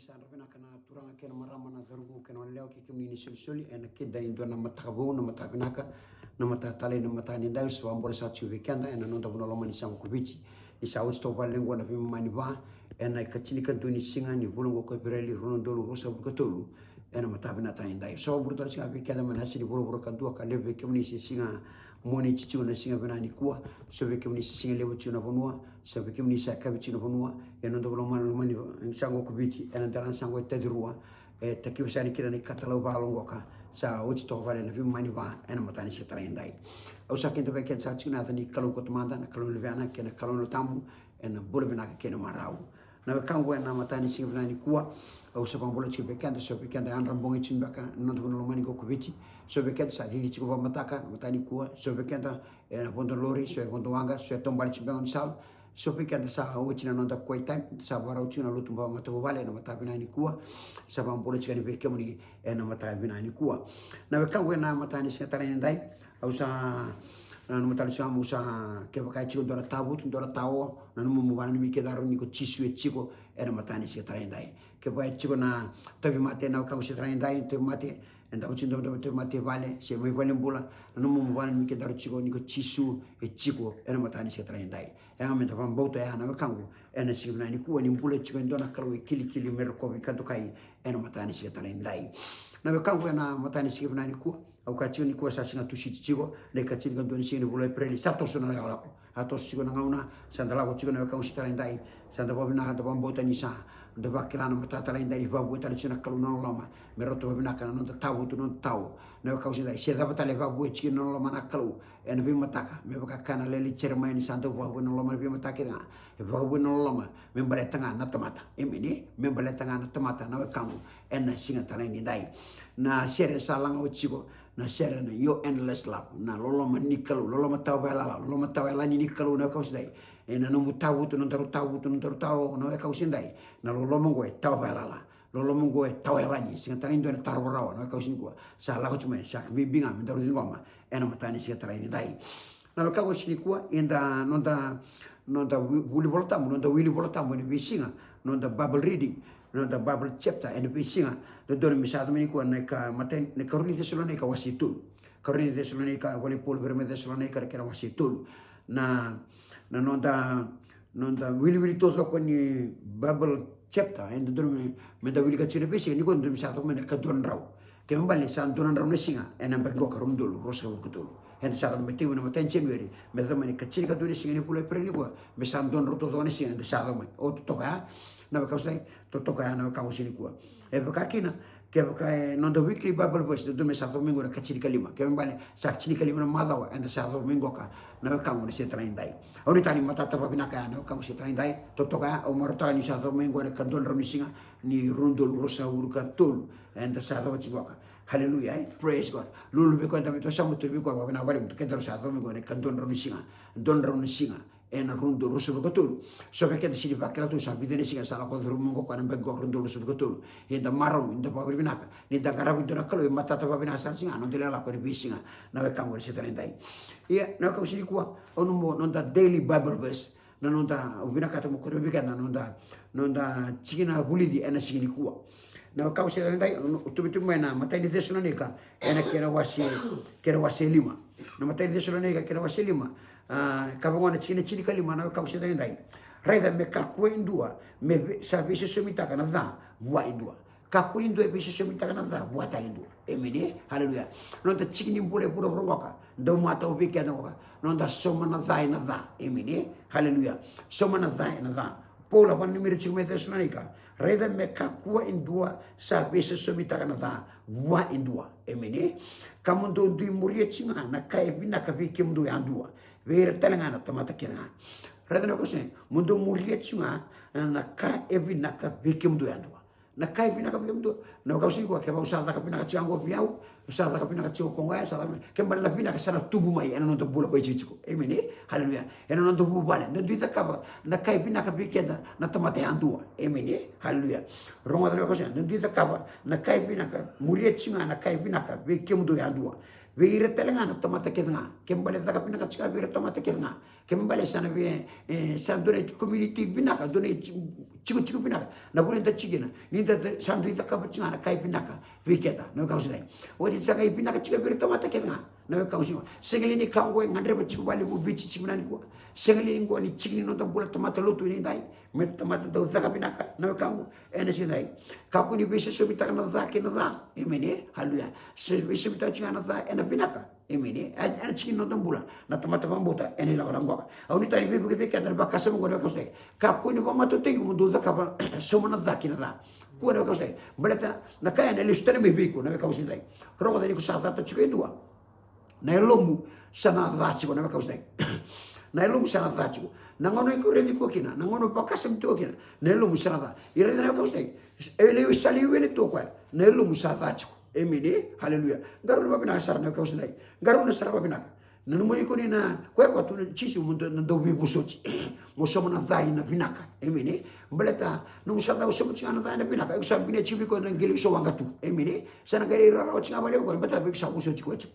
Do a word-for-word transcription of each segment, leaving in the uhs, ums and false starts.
Sa dra vinaka na turaga kei na marama, na cauravou kei na goneyalewa, kei kemuni na isolisoli ena keda e dua na mataka vou, na mataka vinaka, na mataka talei, na mataka ni dai. Au sa vakabula saka tiko vei keda ena noda vanua lomani sa mai ko Viti. Ni sa oti toka vale oqo na veimama ni va ena ikatinikadua ni siga ni vula oqo ko Epereli, rua na udolu ruasagavulu ka tolu. Ena mataka vinaka ni dai, au sa vakabula tale tiko ga vei keda mai na yasa ni vuravura kadua ka levu vei kemuni se siga Moniti tiko na siga vinaka nikua. So vei kemuni sa siga levu tiko na vanua, so vei kemuni sa yakavi tiko na vanua. Ena noda vanua lomani, lomani sa oqo ko Viti, ena dela ni sa oqo e Tacirua. E takivi saka ni kina na ikatalau valoqoka. Sa oti toka vale na veimama ni va ena mataka ni siga talei edai. Au sa kidavaki keda saka tiko ena yaca ni Kalou ko Tamada, na Kalou ni Luvena kei na Kalou na Yalo Tabu, ena bula vinaka kei na marau. Na wekaqu, ena mataka ni siga vinaka nikua, au sa vakabula tiko vei keda, so vei keda yadra bogi tiko beka ena noda vanua lomani oqo ko Viti. So vei keda sa cici tiko vakamataka na mataka nikua, so vei keda ena vodo lori, so e vodo waqa, so e taubale tiko beka ni sala. So vei keda sa oti na noda quiet time, sa vakarau tiko na lotu vakamatavuvale ena mataka vinaka nikua. Sa vakabula tiko yani vei kemuni ena mataka vinaka nikua. Na wekaqu, ena mataka ni siga talei edai, au sa nanuma tale tiko ga meu sa, kevaka e tiko e dua na tavutu, dua na tao, nanuma mo vakananumi kedaru ni ko Jisu e tiko ena mataka ni siga talei edai. Kevaka e tiko na tauvimate, na wekaqu, siga talei edai, tauvimate, e dau tiko, dau, dau, tauvimate e vale se mai valenibula, nanuma mo vakananumi kedaru tiko ni ko Jisu e tiko ena mataka ni siga talei edai. E yaga meda vakabauta ya, na wekaqu, ena siga vinaka nikua, ni bula tiko e dua na Kalou e kilikili me rokovi ka dokai ena mataka ni siga talei edai. Na wekaqu, ena mataka ni siga vinaka nikua, au kaya tiko nikua sa siga Tusiti tiko, na ikatinikadua ni siga ni vula o Epereli, sa toso na lakolako. A toso tiko na gauna, sa da lako tiko, na wekaqu, siga talei edai. Sa da vakavinaka, da vakabauta ni sa da vakila na mataka talei edai ni vakavouya tale tiko na Kalou na loloma me rauta vakavinaka na noda tavutu, noda tao. Na wekaqu, siga edai, se cava tale e vakavouya tiko na loloma na Kalou ena veimataka, me vaka e kaya na lele i Jeremaia ni sa dau vakavouya na loloma ena veimataka kece ga. E vakavouya na loloma me baleta ga na tamata. Emeni. Me baleta ga na tamata, na wekaqu, ena siga talei edai. Na sere sa laga oti tiko, na sere na Your Endless Love, na loloma ni Kalou, loloma tawa vakayalani, loloma tawa yalani ni Kalou, na wekaqu, siga edai. Ena nomu tavutu, nodaru tavutu, nodaru tao, na wekaqu, siga edai, na loloma oqo e tawa vakayalani. Loloma oqo e tawa yalani. Sega tale ni dua ena tarova rawa, na wekaqu, siga nikua. Sa lako tiko mai, sa bibi ga me daru ciqoma ena mataka ni siga talei edai. Na wekaqu, siga nikua, eda, noda, noda wi-, vuli Vola Tabu, noda wili Vola Tabu ena veisiga, noda Bible reading, noda Bible chapter ena veisiga, dodonu me sa yaco mai nikua na ika, matai, na ikarua ni Cesalonaika wase tolu. Karua ni Cesalonaika, vola i Paula vei ira mai Cesalonaika, na kena wase tolu. Na, na noda, noda wiliwili taucoko ni Bible chapter, e dodonu me, meda wilika tiko ena veisiga nikua, dodonu me sa yaco mai na ikadua na drau. Kena ibalebale sa dua na drau na siga ena yabaki oqo ka rua na udolu ruasagavulu ka tolu. Eda sa yaco mai, tekivu na imatai ni January, me yaco mai na ikatinikadua ni siga ni vula o Epereli nikua, me sa dua na drau taucoko na siga eda sa yaco mai. O, totoka ya, na wekaqu, siga edai, totoka ya, na wekaqu, siga nikua. E vaka kina, kevaka e noda weekly Bible verse, dodonu me sa yaco mai oqo na ikatinikalima. Kena ibalebale sa tinikalima na macawa eda sa yaco mai oqo ka, na wekaqu, na siga talei edai. Au nuitaka ni matata vakavinaka ya, na wekaqu, siga talei edai. Totoka ya, au marautaka ni sa yaco mai oqo na ikadua na drau ni siga ni rua na udolu ruasagavulu ka tolu eda sa yaco mai tiko oqo ka. Hallelujah, e? Praise God. Lululu vei koya e dau veitasoma, tu vei koya vakavinaka, vale mutu, kedaru sa yaco mai oqo na ikadua na drau ni siga. Dua na drau ni siga ena rua na udolu ruasagavulu ka tolu. So vei keda sega ni vakila tu sa vica na siga sa lako curuma mai oqo ka na yabaki oqo ka rua na udolu ruasagavulu ka tolu. Ia da marau, da vakavinavinaka ni da qaravi e dua na Kalou e matata vakavinaka sara tiko ga na noda ilakolako ena veisiga, na wekaqu, ena siga talei edai. Ia, na wekaqu, siga nikua, au nanuma noda daily Bible verse, na noda, au vinakata meu kauta mai vei keda na noda, noda tikina vulici ena siga nikua. Na wekaqu, siga talei edai, au tubutubu mai na imatai ni Cesalonaika, ena kena wase, kena wase lima. Na imatai ni Cesalonaika, kena wase lima, a, ka vaqo na tikina tinikalima, na wekaqu, siga talei edai. Raica me kakua e dua me vei-, sa veisosomitaka na ca vua e dua. Kakua ni dua e veisosomitaka na ca vua tale e dua. Emeni, e? Haleluya. Noda tiki ni bula e vuravura oqo ka, dau matau vei keda oqo ka, noda sauma na ca ena ca. Emeni, e? Haleluya. Sauma na ca ena ca. Paula vakananumi ira tiko mai Cesalonaika, raica me kakua e dua sa veisosomitaka na ca vua e dua. Emeni, e? Ka mo dou dui muria tiko ga na ka e vinaka vei kemudou yadua, vei ira tale ga na tamata kece ga. Raica, na wekaqu, siga, mo dou muria tiko ga na ka e vinaka vei kemudou yadua. Na ka e vinaka vei kemudou. Na wekaqu, siga nikua, kevaka au sa caka vinaka tiko oqo vei au, au sa caka vinaka tiko ko koya, sa caka, kena ibalebale na vinaka sa na tubu mai ena noda bula vakaitikotiko. Emeni, e? Haleluya. Ena noda vuvale, da dui cakava na ka e vinaka vei keda na tamata yadua. Emeni, e? Haleluya. Rogoca, na wekaqu, siga, da dui cakava na ka e vinaka, muria tiko ga na ka e vinaka vei kemudou yadua, Vei ira tale ga na tamata kece ga, ke bale caka vinaka tiko ga vei ira tamata kece ga. Ke bale sa na vei, e, sa dua na community vinaka, dua na tikotiko vinaka. Na vuna eda tiko kina, ni da sa dui cakava tiko ga na ka e vinaka vei keda, na wekaqu siga nikua. Oti sa qai vinaka tiko vei ira tamata kece ga, na wekaqu siga nikua. Sega li ni ka oqo e gadreva tiko valevu Viti tiko vinaka nikua? Sega li ni oqo ni tiki ni noda bula tamata lotu edaidai? Me tamata dau caka vinaka, na wekaqu, ena siga edai. Kakua ni veisosomitaka na ca kei na ca. Emeni, e? Haleluya. Se veisosomitaka tiko ga na ca ena vinaka. Emeni, e? Ena tiki ni noda bula na tamata vakabauta ena ilakolako qoka. Au nuitaka ni veivuke vei keda na vakasama qo, na wekaqu siga nikua. Kakua ni vakamatautaki iko mo dau cakava, sauma na ca kei na ca. Kua, na wekaqu siga nikua. Baleta na ka ya ena lesu tale mai vei iko, na wekaqu siga nikua. Rogoca ni ko sa cata tiko e dua, na yalomu sa na ca tiko, na wekaqu siga nikua. Na yalomu sa na ca tiko. Na gauna iko raici koya kina, na gauna vakasama tiko kina, na yalomu sa na ca. Ira na wekaqu siga nikua. E lewe sa lewe wele tu o koya, na yalomu sa ca tiko. Emeni, e? Haleluya. Qarauna vakavinaka sara, na wekaqu siga nikua. Qarauna sara vakavinaka. Nanuma iko ni na, koya koya tu na Jisu mo dau, na dau veivosoti. Mo sauma na ca ina vinaka. Emeni, e? Baleta nomu sa dau sauma tiko ga na ca ina vinaka, iko sa binia tiko vei koya na qele iko sa waqa tu. Emeni, e? Sa na qai rawarawa tiko ga vakalevu koya, baleta vei iko sa vosoti koya tiko.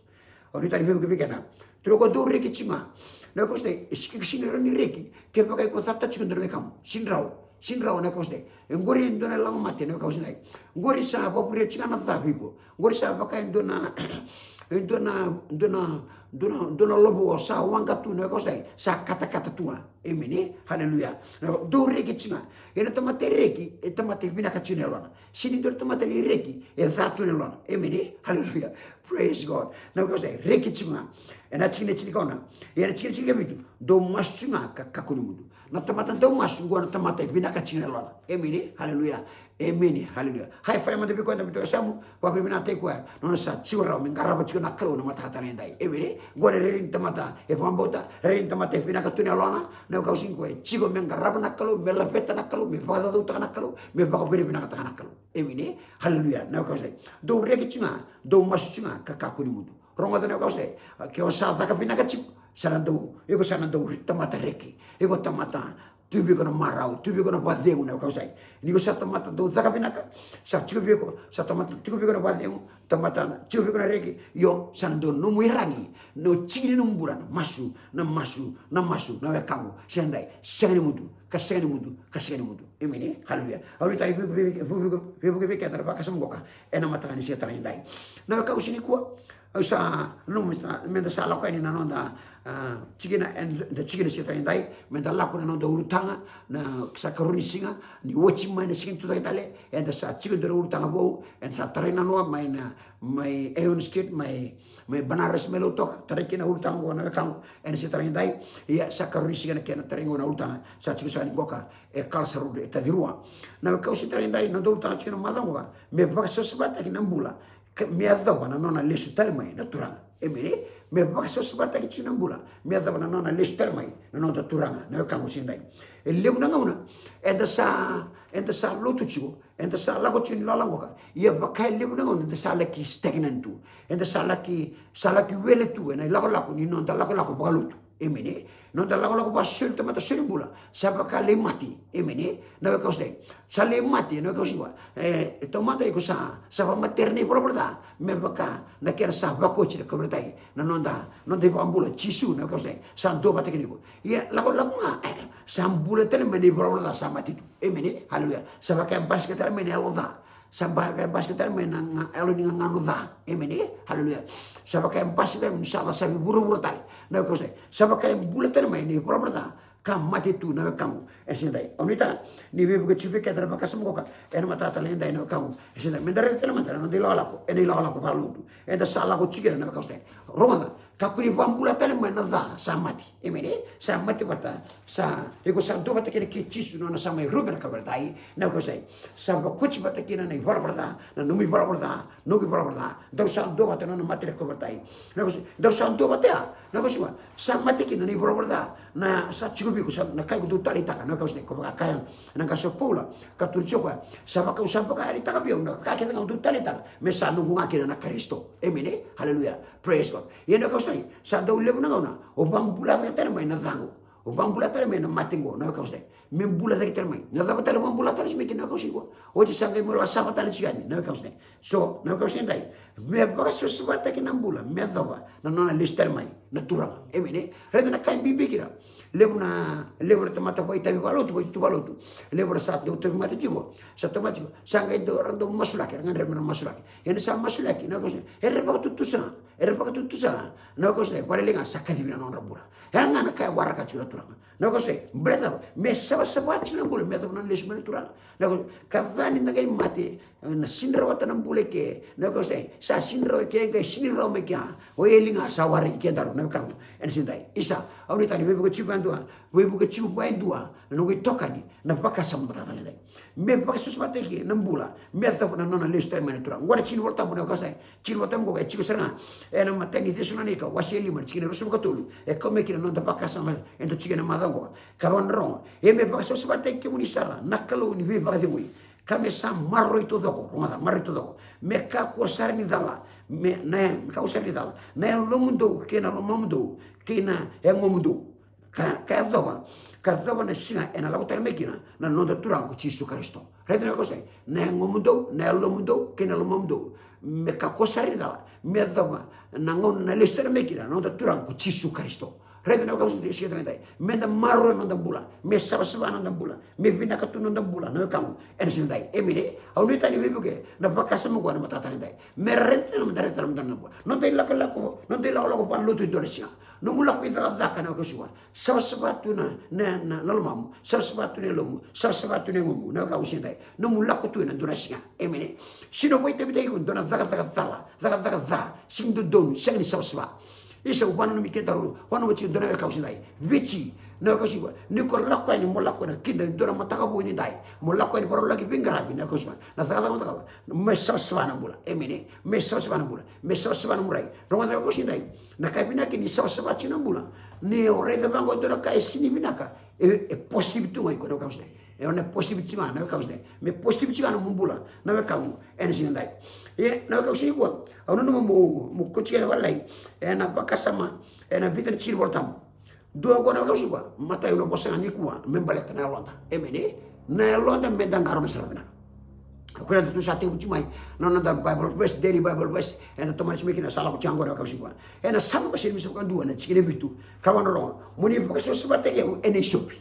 Au nuitaka ni veivuke vei keda. Tukuna o koya, dou reki tiko ga. Na wekaqu siga nikua, e sega ni rawa ni reki kevaka iko cata tiko e dua na wekamu. Sega ni rawa. Sega ni rawa, na wekaqu siga nikua. E qori e dua na lako mate, na wekaqu siga nikua. Qori sa vakavuria tiko ga na ca vei iko. Qori sa vaka e dua na, e dua na, dua na, dua na, dua na lovo sa waqa tu, na wekaqu siga nikua. Sa katakata tu ga. Emeni, e? Haleluya. Na wekaqu, dou reki tiko ga. Ia na tamata e reki, e tamata e vinaka tiko na yalona. Sega ni dua na tamata lai reki e ca tu na yalona. Emeni, e? Haleluya. Praise God. Na wekaqu siga nikua, reki tiko ga. Ena tikina e tinikaono. Ia na tikina e tinikavitu, dou masu tiko ga ka kakua ni mudu. Na tamata dau masu, qo na tamata e vinaka tiko na yalona. Emeni, e? Haleluya. Emeni, e? Haleluya. High five mada vei koya na vitoka samu, vakavinavinakataki koya. Nona sa tiko rawa me qarava tiko na Kalou na mataka tale edai. Emeni, e? Qo na rairai ni tamata e vakabauta, rairai ni tamata e vinaka tu na yalona, na wekaqu siga nikua, e tiko me qarava na Kalou, me laveta na Kalou, me vakacaucautaka na Kalou, me vakavinavinakataka na Kalou. Emeni, e? Haleluya. Na wekaqu siga nikua, dou reki tiko ga, dou masu tiko ga ka kakua ni mudu. Rogoca, na wekaqu siga nikua, ke o sa caka vinaka tiko, sa na dau, iko sa na dau tamata reki. Iko tamata tu vei iko na marau, tu vei iko na vakacegu, na wekaqu siga nikua. Ni ko sa tamata dau caka vinaka, sa tiko vei iko, sa tamata tiko vei iko na vakacegu, tamata tiko vei iko na reki, io, sa na dau nomu iyaragi, na tiki ni nomu bula na masu, na masu, na masu, na wekaqu siga edai. Sega ni mudu, ka sega ni mudu, ka sega ni mudu. Emeni, e? Haleluya. Au nuitaka ni veivuke, veivuke, veivuke vei keda na vakasama qoka ena mataka ni siga tale edai. Na wekaqu siga nikua, au sa, no, meda sa, meda sa lako yani na noda, a, tikina, eda tikina siga tale edai, meda lako na noda ulutaga, na sa karua ni siga, ni oti mai na siga ni tucake tale, eda sa tiko e dua na ulutaga vou, eda sa tarai nanoa mai na, mai Aeon Street, mai, mai Banaras, mai Lautoka, tarai kina ulutaga qo, na wekaqu, ena siga tale edai. Ia sa karua ni siga na kena tarai qo na ulutaga, sa tiko saka ni qoka e Culture Road e Tacirua. Na wekaqu siga tale edai, na noda ulutaga tiko na macawa qoka, me vakasavasavataki na bula, ka me yacova na nona lesu tale mai na Turaga. Emeni, e? Me vakasavasavataki tiko na bula, me yacova na nona lesu tale mai na noda Turaga, na wekaqu siga edai. E levu na gauna eda sa, eda sa lotu tiko, eda sa lako tiko ni lala qoka, ia vaka e levu na gauna eda sa laki stagnant tu. Eda sa laki, sa laki wele tu ena ilakolako ni noda lakolako vakalotu. Emeni, e? Noda lakolako vakasoli, tamata soli bula, sa vaka lai mate. Emeni, e? Na wekaqu siga edai, sa lai mate, na wekaqu siga nikua. E, e taumada iko sa, sa vakamatera na ivalavala ca, me vaka na kena sa vakoti na kauveilatai na noda, noda iVakabula o Jisu, na wekaqu siga edai. Sa duavata kina iko. Ia lakolako ga, e, sa bula tale mai na ivalavala ca sa mate tu. Emeni, e? Haleluya. Sa vaka e basika tale mai na yalo ca. Sa vaka e basika tale mai na ga, yalo ni gagano ca. Emeni, e? Haleluya. Sa vaka e basika tale mai na sa, sa vuravura tale, na wekaqu siga edai. Sa vaka e bula tale mai na ivalavala ca ka mate tu, na wekaqu, ena siga edai. Au nuitaka ni veivuke tiko vei keda na vakasama qoka ena mataka tale edai, na wekaqu, ena siga edai. Meda raica tale mada na noda ilakolako ena ilakolako vakalotu eda sa lako tiko kina, na wekaqu siga edai. Rogoca, kakua ni vakabula tale mai na ca sa mate. Emeni, e? Sa mate vata, sa, iko sa duavata kina kei Jisu, nona sa mai rube na kauveilatai, na wekaqu siga edai. Sa vakoti vata kina na ivalavala ca, na nomu ivalavala ca, noqu ivalavala ca. Dou sa duavata na nona mate na kauveilatai, na wekaqu siga edai. Dou sa duavata ya, na wekaqu siga nikua. Sa mate kina na ivalavala ca, na sa tiko vei iko, sa na ka iko dau taleitaka, na wekaqu siga edai. Ko vaka kaya na qase o Paula, ka tukuna tiko o koya, sa vaka, sa vakayalitaka vei au na ka kece ga au dau taleitaka, me sa noqu ga kina na Karisito. Emeni, e? Haleluya. Praise God. Ia, na wekaqu siga edai, sa dau levu na gauna o vakabula cake tale mai na caqu, o vakabula tale mai na mate qo, na wekaqu siga edai. Me bula cake tale mai. Na cava tale vakabula tale mai kina, na wekaqu siga nikua? Oti sa qai mai lasava tale tiko yani, na wekaqu siga edai. So, na wekaqu siga edai, Me vakasavasavataki na bula me yacova na nona lesu tale mai na Turaga. Emeni. Raica na ka e bibi kina. Levu na, levu na tamata vakaitavi vakalotu, vakaitutu vakalotu. Levu era sa dau tauvimate tiko, sa tauvimate tiko, sa qai dau, ra dau masulaki, ra gadreva me ra masulaki. Ia ni sa masulaki, na wekaqu, era vakatutusa ga, era vakatutusa ga. Na wekaqu, sa vakalailai ga sa kacivi na nodra bula. E ya ga na ka e waraka tiko na Turaga. Na wekaqu, baleta me savasava tiko na bula me yacova na nona lesu mai na Turaga. Na wekaqu, ka ca ni da qai mate, na sega ni rawata na bula eke. Na wekaqu, sa sega ni rawa eke, qai sega ni rawa mai kea. O eli ga sa waraki kedaru, na wekaqu, ena siga edai. Isa, au nuitaka ni veivuke tiko vua e dua, veivuke tiko vua e dua na noqu itokani, na vakasama matata edai. Me vakasavasavataki na bula me yacova na nona lesu tale mai na Turaga. Oqo na tikina ni Volatabu, na wekaqu, tikina ni Volatabu oqo e tiko sara ga ena imatai ni Cesalonaika wase e lima, tikina e ruasagavulu ka tolu. E kau mai kina na noda vakasama eda tiko ena macawa oqo. Ka vakarogo, ia me vakasavasavataki kemuni sara na Kalou ni veivakacegui, ka me sa maroroi taucoko, rogoca, maroroi taucoko, me kakua sara ni cala, me, na, me kakua sara ni cala na yalomudou kei na lomamudou kei na yagomudou. Ka, ka yacova, ka yacova na siga ena lako tale mai kina na noda Turaga ko Jisu Karisito. Raica na wekaqu, na yagomudou, na yalomudou kei na lomamudou, me kakua sara ni cala, me yacova na gauna na lesu tale mai kina na noda Turaga ko Jisu Karisito. Raica na wekaqu, siga tale edai, me da maroroya na noda bula, me savasava na noda bula, me vinaka tu na noda bula, na wekaqu, ena siga edai. Emeni. Au nuitaka ni veivuke na vakasama oqo ena mataka tale edai. Me raica tale mada, raica tale mada na bula. Noda ilakolako, noda ilakolako vakalotu e dua na siga. Nomu lako i cakacaka, na wekaqu, savasava tu na, na, na, na lomamu, savasava tu na yalomu, savasava tu na yagomu, na wekaqu, siga edai. Nomu lako tu ena dua na siga. Emeni. Sega ni vakaitavitaki iko e dua na cakacaka cala, cakacaka ca, sega ni dodonu, sega ni savasava. Isa, au vakananumi kedaru, vakananumi tiko dua na wekaqu, siga edai. Viti, na wekaqu, ni ko lako yani, mo lako yani kina e dua na mataka vou ni dai, mo lako yani vakarau laki veiqaravi, na wekaqu, na cakacaka mo cakava, me savasava na bula. Emeni. Me savasava na bula, me savasava na nomu rai. Rogoca, na wekaqu, siga edai, na ka vinaka ni savasava tiko na bula. Ni o raica vaqo e dua na ka e sega ni vinaka, e, e positive tu ga iko, na wekaqu, siga edai. E, o na positive tiko ga, na wekaqu, siga edai. Me positive tiko ga na nomu bula, na wekaqu, ena siga edai. Ia, na wekaqu, siga nikua, au nanuma meu, meu kauti keda vakalailai ena vakasama ena vica na tikina ni Volatabu. Dua oqo, na wekaqu, siga nikua, matai au na vosa ga nikua me baleta na yaloda. Emeni. Na yaloda me da qarauna sara vinaka. O koya eda tu sa tekivu tiko mai na noda Bible verse, daily Bible verse eda tomana tiko mai kina, sa lako tiko oqo, na wekaqu, siga nikua. Ena Same wase limasagavulu ka dua, na tikina e vitu, ka vakarorogo: Mo ni vakasavasavataki au ena isopi.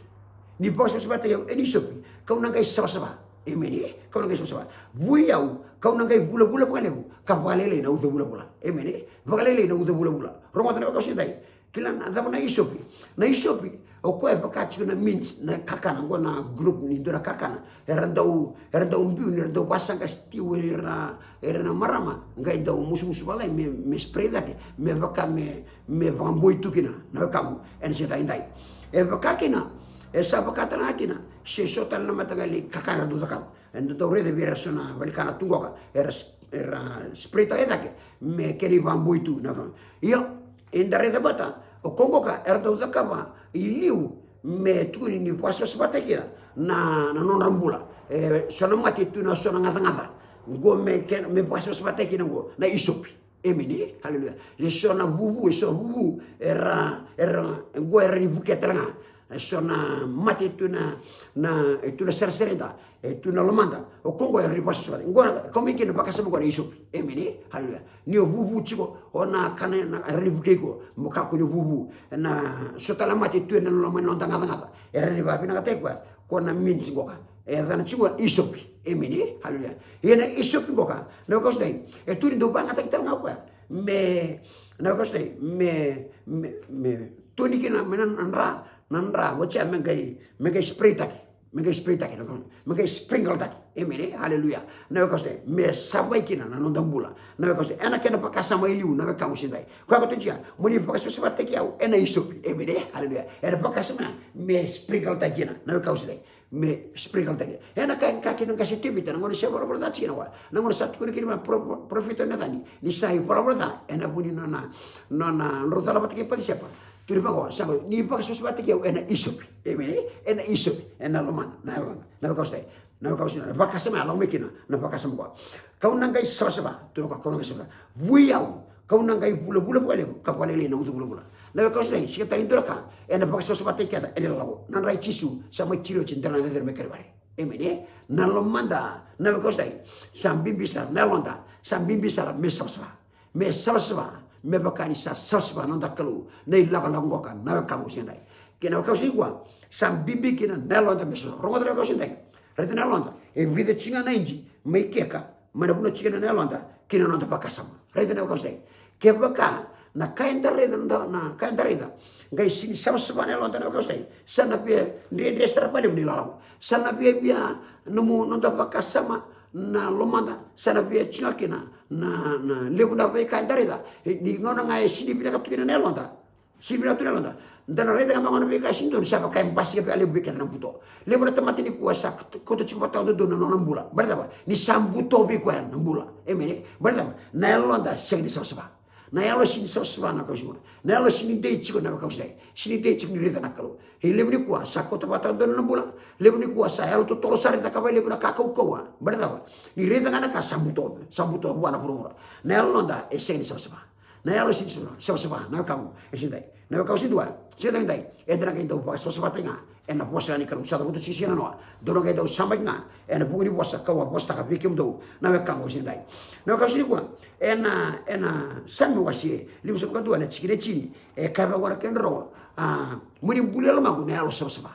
Ni vakasavasavataki au ena isopi, kau na qai savasava. Emeni. Kau na qai savasava. Vui au, kau na qai vulavula vakalevu, ka vakalailai na uca vulavula. Emeni. Vakalailai na uca vulavula. Rogoca, na wekaqu, siga edai. Kila na cava na isopi? Na isopi, o koya e vaka tiko na mint, na kakana, oqo na group ni dua na kakana era dau, era dau biu ni ra dau vasaqa stew ira, ira na marama, qai dau musumusu vakalailai me, me spray cake, me vaka me, me vakaboi tu kina, na wekaqu, ena siga edai. E vaka kina, e sa vaka tale ga kina se so tale na mataqali kakana era dau cakava. Eda dau raica vei ira so na valenikana tu qoka, era, era spray taka cake me kena ivakaboi tu, na ka. Io, eda raica vata, o koya qoka era dau cakava i liu me tukuni ni vakasavasavataki ira na, na nodra bula. E so na mate e tu na so na gacagaca, qo me kena, me vakasavasavataki ira qo na isopi. Emeni. Haleluya. E so na vuvu, e so na vuvu era, era, qo era ni vukea tale ga. E so na mate e tu na, na, e tu na sarasara eda, e tu na lomada. O koya qo era ni vakasavasavataki. Qo na, kau mai kina na vakasama qo na isopi. Emeni. Haleluya. Ni o vuvu tiko, o na kana, na, era ni vukei iko mo kakua ni vuvu. Na so tale na mate e tu ena loma ni noda gacagaca, era ni vakavinakataki koya, ko na mint qoka. E yacana tiko isopi. Emeni. Haleluya. Ia na isopi qoka, na wekaqu, siga edai, e tu ni dau vakayagataki tale ga o koya me, na wekaqu, siga edai, me, me, me toni kina mai na, na dra, na dra, oti ya me qai, me qai spray taki. Me qai spray taki, na wekaqu, me qai sprinkle taki. Emeni. Haleluya. Na wekaqu, siga edai, me savai kina na noda bula. Na wekaqu, siga edai, ena kena vakasama e liu, na wekaqu, siga edai. Koya qo tukuna tiko ya, mo ni vakasavasavataki au ena isopi. Emeni. Haleluya. Ena vakasama me sprinkle taki kina, na wekaqu, siga edai. Me sprinkle taki. Ena ka, ka kina qase Tevita, na gauna sa valavala ca tiko kina o koya. Na gauna sa tukuna kina vua na pro-, pro-, parofita o Nacani ni sa ivalavala ca ena vuku ni nona, nona drau cala vata kei Patisepa. Tukuna vaqo, sa qo, ni vakasavasavataki au ena isopi. Emeni. Ena isopi. Ena lomana, na lomana. Na wekaqu, siga edai. Na wekaqu, siga edai, na vakasama ya lako mai kina na vakasama qo. Kau na qai savasava, tukuna o koya, kau na qai savasava. Vui au, kau na qai vulavula vakalevu, ka vakalailai na uca vulavula. Na wekaqu, siga edai, sega tale ni dua na ka ena vakasavasavataki keda ena lako. Na dra i Jisu sa mai tiri oti ena dela ni cecere mai Kalivari. Emeni. Na lomada, na wekaqu, siga edai, sa bibi sara na yaloda, Sa bibi sara me savasava. Me savasava me vaka ni sa savasava na noda Kalou na ilakolako qoka, na wekaqu siga edai. Kei na wekaqu siga nikua, sa bibi kina na yaloda me savasava. Rogoca na wekaqu siga edai. Raica na yaloda e vica tiko ga na iji mai keka, mai na vanua tiko kina na yaloda kina noda vakasama. Raica na wekaqu siga edai. Kevaka na ka eda raica, na ka eda raica qai sini savasava na yaloda, na wekaqu siga edai, sa na via dredre sara vakalevu na ilakolako. Sa na via via nomu, noda vakasama, na lomada, sa na via tiko ga kina na, na levu na veika eda raica. Ni gauna ga e sini vinaka tu kina na yaloda, sini vinaka tu na yaloda, da na raica ga mai gauna veika e sini donu, sa vaka e basika vakalevu vei keda na buto. Levu na tamata nikua sa kauta tiko vata dodonu na nona bula. Baleta cava? Ni sa buto vei koya na bula. Emeni. Baleta cava? Na yaloda sega ni savasava. Na yalo sini savasava, na wekaqu siga nikua. Na yalo sini dei tiko, na wekaqu siga edai. Sini dei tiko ni raica na Kalou. E levu nikua sa kauta vata dodonu na bula. Levu nikua sa yalo totolo sara, e cakava e levu na ka kaukauwa. Baleta cava? Ni raica ga na ka sa buto, sa buto vua na vuravura. Na yaloda e sega ni savasava. Na yalo sini savasava, savasava, na wekaqu e siga edai. Na wekaqu siga nikua, siga edai, eda na qai dau vakasavasavataki ga ena vosa ni Kalou. Sa cavuta tiko siga na noa, dou na qai dau sabaki ga ena vuku ni vosa kau a vosataka vei kemudou, na wekaqu siga edai. Na wekaqu siga nikua, ena, ena Same wase limasagavulu ka dua, na tikina e tini, e kaya vaqo na kena rogo: A, mo ni bulia lomaqu na yalo savasava,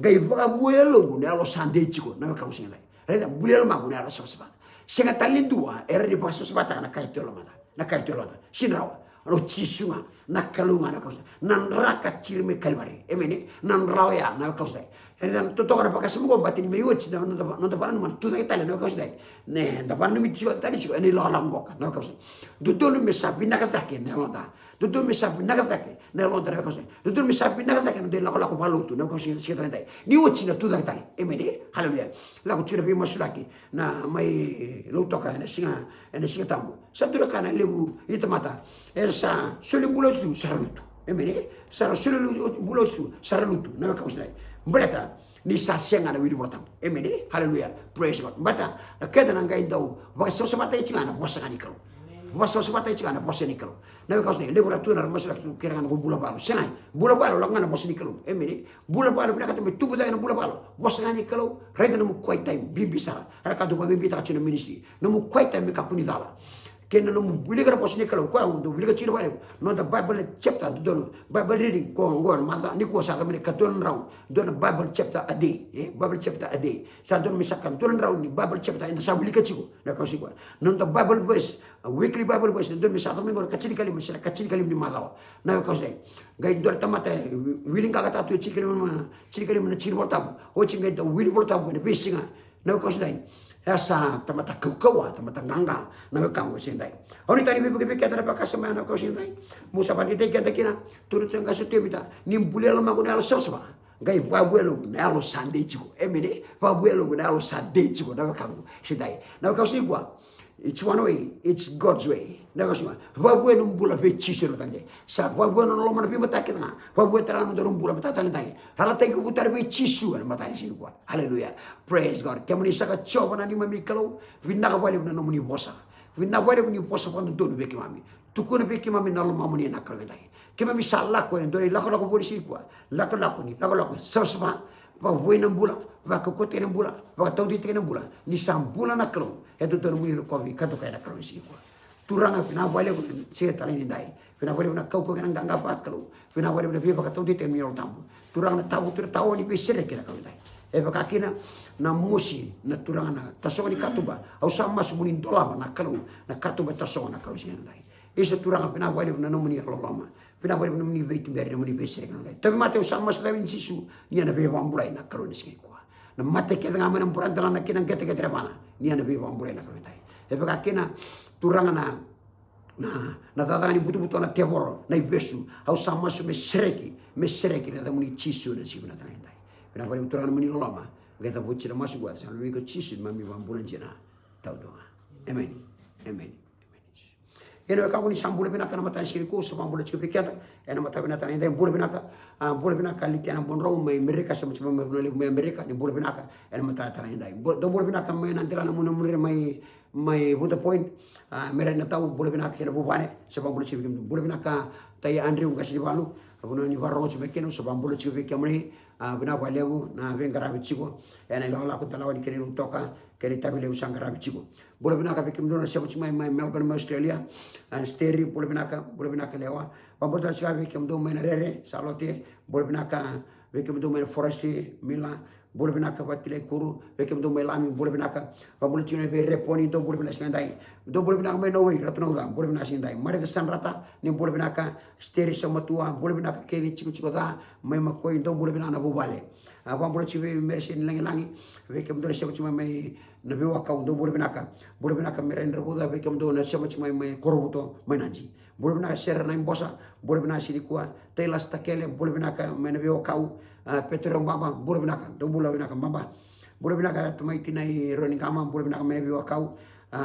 qai vakavua e yaloqu na yalo sa dei tiko, na wekaqu siga edai. Raica, bulia lomaqu na yalo savasava. Sega tale ni dua e rawa ni vakasavasavataka na ka e tu e lomada, na ka e tu e lomada. Sini rawa. O Jisu ga, na Kalou ga, na wekaqu siga edai. Na dra ka tiri mai Kalivari. Emeni. Na dra oya, na wekaqu siga edai. Eda na totoka na vakasama qo, baleta ni mai oti na noda, noda vakananuma na tucake tale, na wekaqu siga edai. Ne, da vakananumi tiko tale tiko ena ilakolako qoka, na wekaqu siga edai. Dodonu me sa vinaka cake na yaloda. Dodonu me sa vinaka cake na yaloda, na wekaqu siga edai. Dodonu me sa vinaka cake na noda ilakolako vakalotu, na wekaqu siga, siga tale edai. Ni oti na tucake tale. Emeni. Haleluya. Lako tiko na veimasulaki na mai Lautoka ena siga, ena Siga Tabu. Sa dua na ka na levu ni tamata e sa soli bula oti tu, sa ra lutu. Emeni. Sa ra soli lu-, bula oti tu, sa ra lutu, na wekaqu siga edai. Baleta ni sa sega na wili Vola Tabu. Emeni. Haleluya. Praise God. Baleta na keda na qai dau vakasavasavataki tiko ga na vosa ga ni Kalou. Vakasavasavataki tiko ga na vosa ni Kalou. Na wekaqu siga edai, levu era tu na ra masulaki tu, kerea ga na noqu bula vakalo. Sega. Bula vakalo, lako ga na vosa ni Kalou. Emeni. Bula vakalo, vinakata me tubu cake na bula vakalo. Vosa ga ni Kalou. Raica nomu quiet time, bibi sara. Era ka dau vakabibitaka tiko na ministry. Nomu quiet time me kakua ni cala. Kei na nomu wilika na vosa ni Kalou, koya au dau wilika tiko vakalevu. Noda Bible chapter dodonu, Bible reading, ko qo na macawa nikua sa ka mai na ka dua na drau. Dua na Bible chapter a day, e, Bible chapter a day. Sa dodonu me sa ka dua na drau ni Bible chapter eda sa wilika tiko, na wekaqu siga nikua. Noda Bible verse, a weekly Bible verse, dodonu me sa yaco mai qo na ka tinikalima se na ka tinikalima ni macawa, na wekaqu siga edai. Qai dua na tamata e wi-, wili qaqa tu e tinikalima, tinikalima na tiki ni Vola Tabu. Oti qai dau wili Vola Tabu ena veisiga, na wekaqu siga edai. E sa tamata kaukauwa, tamata qaqa, na wekaqu siga edai. Au nuitaka ni veivuke vei keda na vakasama ya, na wekaqu siga edai. Mo sa vakadeitaki keda kina, tukuna tiko ga o Tevita, ni bulia lomaqu na yalo savasava, qai vakavua e yaloqu na yalo sa dei tiko. Emeni. Vakavua e yaloqu na yalo sa dei tiko, na wekaqu siga edai. Na wekaqu siga nikua, it's one way, it's God's way. Na wekaqu siga nikua, vakavua na nomu bula vei Jisu ena mataka edai. Sa vakavua na loloma ena veimataka kece ga. Vakavua tale ga na nodaru bula ena mataka tale edai. Ralataki kovu tale vei Jisu ena mataka ni siga nikua. Haleluya. Praise God. Kemuni saka Jiova na neimami Kalou, vinaka vakalevu na nomuni vosa. Vinaka vakalevu ni vosa vakadodonu vei keimami. Tukuna vei keimami na lomamuni, na Kalou edai. Keimami sa lako ena dua na ilakolako vou ni siga nikua. Lakolako ni, lakolako savasava. Vakavoui na bula, vakaukauwataki na bula, vakataudeitaki na bula. Ni sa bula na Kalou, e dodonu mo ni rokovi ka dokai na Kalou ena siga nikua. Turaga, vinaka vakalevu na siga tale ni dai. Vinaka vakalevu na kaukaua kei na qaqa vakalou. Vinaka vakalevu na veivakataudeitaki ni Yalo Tabu. Turaga, na tavutu, na tawa ni veisereki, na Kalou edai. E vaka kina na mosi, na Turaga, na tasogo ni katuba. Au sa masu mo ni dolava, na Kalou, na katuba e tasogo, na Kalou, siga edai. Isa Turaga, vinaka vakalevu na nomuni yalololoma. Vinaka vakalevu na nomuni veituberi, na nomuni veisereki, na nomuni tauvimate. Au sa masu ena yaca i Jisu, ni a na veivakabulai, na Kalou, ena siga nikua. Na mate kece ga mai na buradelana kei na qeteqete ni yavana, ni a na veivakabulai, na Kalou edai. E vaka kina, Turaga, na, na, na cakacaka ni butobuto, na tevoro, na ivesu. Au sa masu me sereki, me sereki ena yacamuni Jisu, ena siga vinaka tale edai. Vinaka vakalevu Turaga na nomuni loloma. Qai cavuti na masu qo ena yacamuni ko Jisu, neimami iVakabula dina taudua ga. Emeni. Emeni. Emeni. Ia na wekaqu, ni sa bula vinaka ena mataka ni siga nikua, sa vakabula tiko vei keda ena mataka vinaka tale edai. Bula vinaka, a, bula vinaka Litia Nabodromu mai Amerika, sa mai, sa mai, mai Vanua Levu mai Amerika, ni bula vinaka ena mataka tale edai. Bu-, dou bula vinaka mai na delana murimuri mai, mai Vuta Point, a, Mere Natau, bula vinaka kei na vuvale, sa vakabula tiko vei kemudou. Bula vinaka Tai Andrew Qase ni Valu, Vanua ni vakarorogo tiko mai kina, au sa vakabula tiko vei kemuni. A, vinaka vakalevu na veiqaravi tiko ena ilakolako dalawa ni kena iLau Toka, kena itavi levu sa qaravi tiko. Bula vinaka vei kemudou na sema tiko mai, mai Melbourne, mai Australia. A, Steri, bula vinaka, bula vinaka Lewa. Vakabula tale tiko vei kemudou mai na Rere, Salote, bula vinaka vei kemudou mai na Forest, Mila, bula vinaka Vatilaikuru, vei kemudou mai Lami, bula vinaka. Vakabula tiko na vei Reponi, dou bula vinaka siga edai. Dou bula vinaka mai Norway, Ratu Nauca, bula vinaka siga edai. Marita Sanrata, ni bula vinaka. Steri Samatua, bula vinaka. Keci Cikociko ca, mai Makoi, dou bula vinaka na vuvale. A, vakabula tiko vei Merisini Lagilagi, vei kemudou na sema tiko mai, mai na Veiwakau, dou bula vinaka. Bula vinaka Merai Dravuca, vei kemudou na sema tiko mai, mai Korovuto, mai Nadi. Bula vinaka Sera Naibosa, bula vinaka siga nikua. Tailas Takele, bula vinaka mai na Veiwakau. A, Petero Baba, bula vinaka. Dou bula vinaka Baba. Bula vinaka Tamaiti Nai Roni Gama, bula vinaka mai na Veiwakau. A,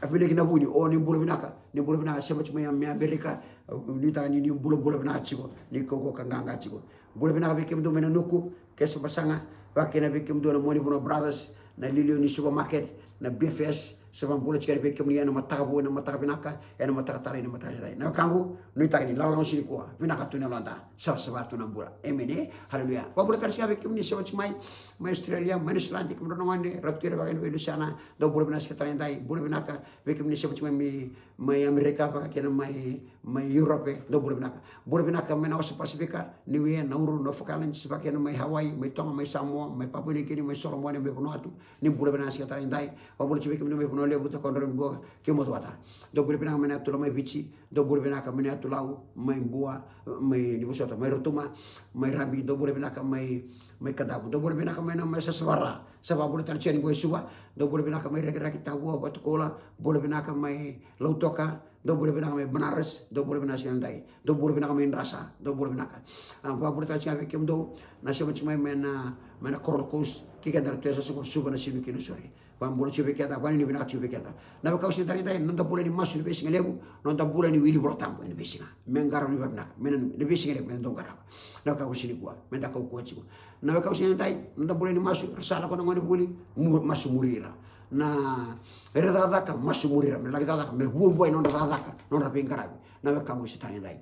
Avileki Navuni, o ni bula vinaka. Ni bula vinaka sema tiko mai, mai Amerika. Nuitaka ni, ni bulabula vinaka tiko, ni kaukaua ka qaqa tiko. Bula vinaka vei kemudou mai na Nuku, Kesa Basaga, vakakina vei kemudou na Moni Vanua Brothers, na Lilioni Supermarket, na B F S, sa vakabula tiko yani vei kemuni ena mataka vou, ena mataka vinaka, ena mataka tara, ena mataka tara. Na wekaqu, nuitaka ni lagolago siga nikua, vinaka tu na yaloda, savasava tu na bula. Emeni, e? Haleluya. Vakabula tale tiko vei kemuni sema tiko mai, mai Australia, mai Niusiladi, kemudrau na gone, Ratu Ira vakakina vei Lusiana, dou bula vinaka siga tara edai, bula vinaka vei kemuni sema tiko mai, mai Amerika, vakakina mai, mai Europe, dou bula vinaka. Bula vinaka mai na Wasa Pasifika, Niue, Nauru, Norfolk Island, vakakina mai Hawaii, mai Toga, mai Samoa, mai Papua Niukini, mai Solomone, mai Vanuatu, ni bula vinaka siga tara edai. Vakabula tiko vei kemuni mai Vanua Levu, Takodro, Bua, kei Motuata. Dou bula vinaka mai na yatu Lau mai Viti, dou bula vinaka mai na yatu Lau, mai Bua, mai Nivosota, mai Rotuma, mai Rabi, dou bula vinaka mai, mai Kadavu, dou bula vinaka mai na, mai Sasavara, sa vakabula tale tiko yani qo e Suva, dou bula vinaka mai Rakiraki, Tavua, Vatukoula, bula vinaka mai Lautoka, dou bula vinaka mai Banaras, dou bula vinaka siga edai, dou bula vinaka mai Drasa, dou bula vinaka. A, vakabula tale tiko vei kemudou na sema tiko mai, mai na, mai na Coral Coast, kei keda na tu e Sasua, Suva, Nasinu kei Nausori. Vakabula tiko vei keda, vakanuinui vinaka tiko vei keda. Na wekaqu siga tara edai, noda bula ni masu ena veisiga levu, noda bula ni wili Vola Tabu ena veisiga. Me qarauni vakavinaka, me nanumi, na veisiga levu eda dau qarava. Na wekaqu siga nikua, meda kaukaua tiko. Na wekaqu siga edai, noda bula ni masu, ra sa lako na gone vuli, mu-, masu muri ira. Na, era cakacaka, masu muri ira, me laki cakacaka, me vuavuai nodra cakacaka, nodra veiqaravi. Na wekaqu siga tara edai.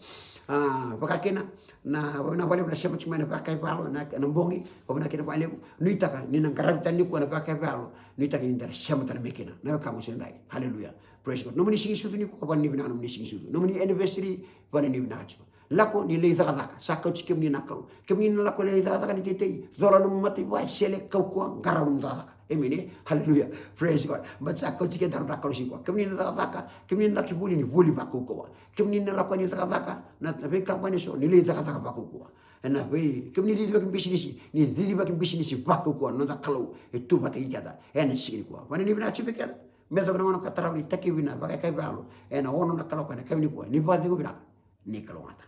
A, vakakina, na, na vakalevu na sema tiko mai na vakayalo, na, na bogi, vakavinavinaka vakalevu, nuitaka, ni na qaravi tale nikua na vakayalo, nuitaka ni da sema tale mai kina, na wekaqu siga edai. Haleluya. Praise God. Nomuni siga ni sucu nikua, vakanuinui vinaka nomuni siga ni sucu. Nomuni anniversary, vakanuinui vinaka tiko. Lako ni lai cakacaka, sa kauti kemuni na Kalou. Kemuni na lako lai cakacaka ni teitei, cola na mataivae, sele, kaukaua, qarauna na cakacaka. Emeni, e? Haleluya. Praise God. But sa kauti keda na Kalou siga nikua. Kemuni na cakacaka, kemuni na laki vuli ni vuli vakaukauwa. Kemuni na lako ni cakacaka, na, na veikabani eso, ni lai cakacaka vakaukauwa. Ena vei, kemuni cicivaki bisinisi, ni cicivaki bisinisi vakaukauwa, noda Kalou e tu vata kei keda ena siga nikua. Vakanuinui vinaka tiko vei keda. Me yacova na gauna ka tarava ni takivi na vakayakavi vakayalo ena ono na kaloko ena yakavi nikua, ni vakacegu vinaka, ni kalougata.